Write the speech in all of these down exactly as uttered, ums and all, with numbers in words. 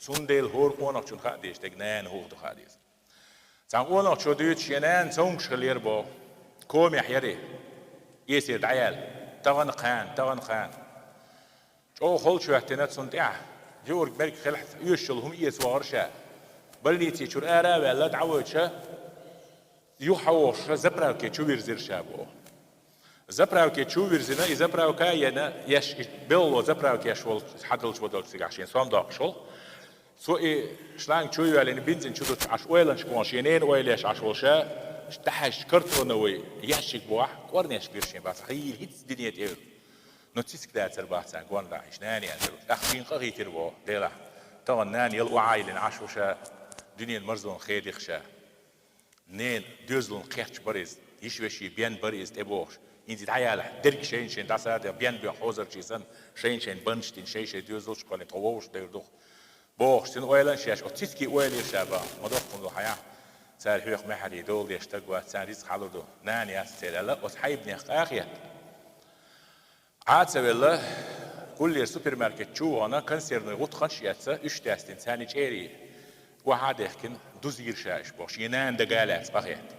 Цундела хӀора къонахчун хаа деза, дерг нана хӀух ду хаа деза. Цхьан къонахчо дуьйцу, шен нана цомгуш хилла яра боху. Комехь яра и. Эсир дӀаяьлла. Тахана кхана, тахана кхана. ЧӀогӀа холчу хӀоьттина цунна тӀехь. Юург-мерг хилахь оьшуш йолу хӀума эца вахара ша. Больници чуьра ара а ваьлла, дӀавоьдуш, юха хьан вохуш, заправке чу вирзира ша боху. Заправке чу вирзина, и заправка а йина, еш, и белхало заправкеш волу хьадалчу бадалчу цигахь шен сом доккхуш волу. Цо и шланг чу йоьллина, бензин чу дуттуш Ӏаш ойланаш боху, шен ненан ойла еш Ӏаш волу ша, дӀахьаьжча картоновый ящик бохьа, кӀорнеш бира шен бац, хийла хӀинцца дине тӀевира. Но цициг дацара бац царна гонна дӀахьаьжча, нана яцара. ТӀаккха шена къа хийтира боху, делахь. Тахана нана яла охьайиллина Ӏаш ву ша, дуьненан марзонах хедира ша. Ненан доьзална кхерч бара иза, йиш-вешин бен бара иза тӀебогӀуш. ХӀинца дӀаялахь, дерг шайна-шайна дӀасадехь, бен боьхна хьозарчий санна, шайна-шайна баннаш дина, шай-шай доьзалш а кхоьллина, тхо вовшах девр ду-кх. Бохуш, цуьнан ойланаш еш, оцу цициган ойла йира ша боху, ма доккхун ду хьан яхь. Цара хьоьху маьхьарий дола деш стаг вац, царна рицкъ хьалур ду. Нана яц церан аьлла, оцу хьайбанех къа а хетта. Ӏа а ца велла, гуллера супермаркет чу а вахана, консервный гӀутакханаш а эцна, уьш даьстина, царна чӀерий охьа а дехкина, дузийра ша уьш боху, шен нана дага а лаьцна къахетта.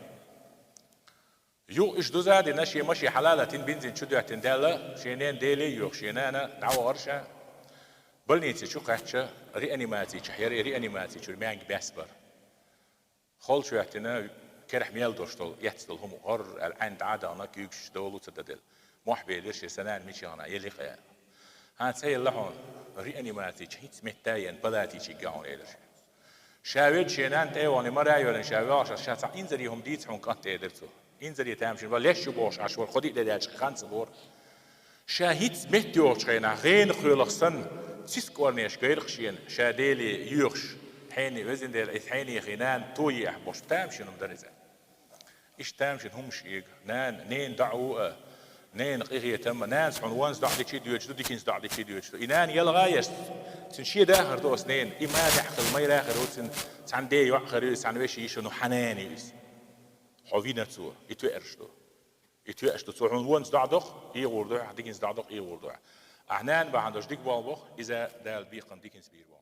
Юха уьш дуза а дина, шен машен хьала а латийна, бензин чу доьттина даьлла, шен ненан Деле а йоьхуш, шен нана дӀавахара ша. Больнице чу кхаьчча, реанимаци чохь яра, и реанимаци чуьра маьнга баьсса бара. Холчу хӀоьттина, керахь мел долуш долу, эцна долу хӀума гӀорр аьлла, Ӏаьнна дӀа а дахана, куьйгаш долу ца даделла. Мохь белира шен, сан нана мичахь ю, елла-кх аьлла. ХӀан, ца елла хьуна, реанимаци чохь хӀинцца метта а йина, палати чу гӀо хьуна, элира шен. Ша ведда шен нана тӀе а вахана, мара а йоьллина, ша воьлхуш, ша цхьа инзаре хӀума дийца хьуна, кӀант, элира цо. Инзаре тамашийна ван леш ю бохуш Ӏаш вара, кхо-диъ де даьлча хан ца бора. Ша хӀинцца метта йогӀучу хенахь, гӀенах кхоьллах санна, циска кӀорнеш гайра-кх шена, ша Деле йоьхуш, хьенех, везан Дела, иза хьенех и нана тоеахь бохуш, тамашийна хӀума дара иза. Иштта тамашийна хӀумаш эга, нана, ненан доӀа ву а, ненан къинхетам а, нанас хьуна ванза доӀа дичи доьдуш ду, диканца доӀа дичи доьдуш ду. И нана ялгӀа а еш, цуьнан шен дахар ду оцу ненан, и ма даьхкала майра а хир ву цуьнан, цхьана ден йоӀ хир ю иза, цхьана вешин йиша, ну хьан нана ю иза. Хьо вина цо, и тоьарш ду. И тоьаш ду. Цо хьуна ванза доӀа доху, эгӀур ду хьо, диканца доӀа доху, эгӀур ду хьо. Ахьа нана бахьана долуш дика болу боху, иза Дала бекхам диканца бийр боху.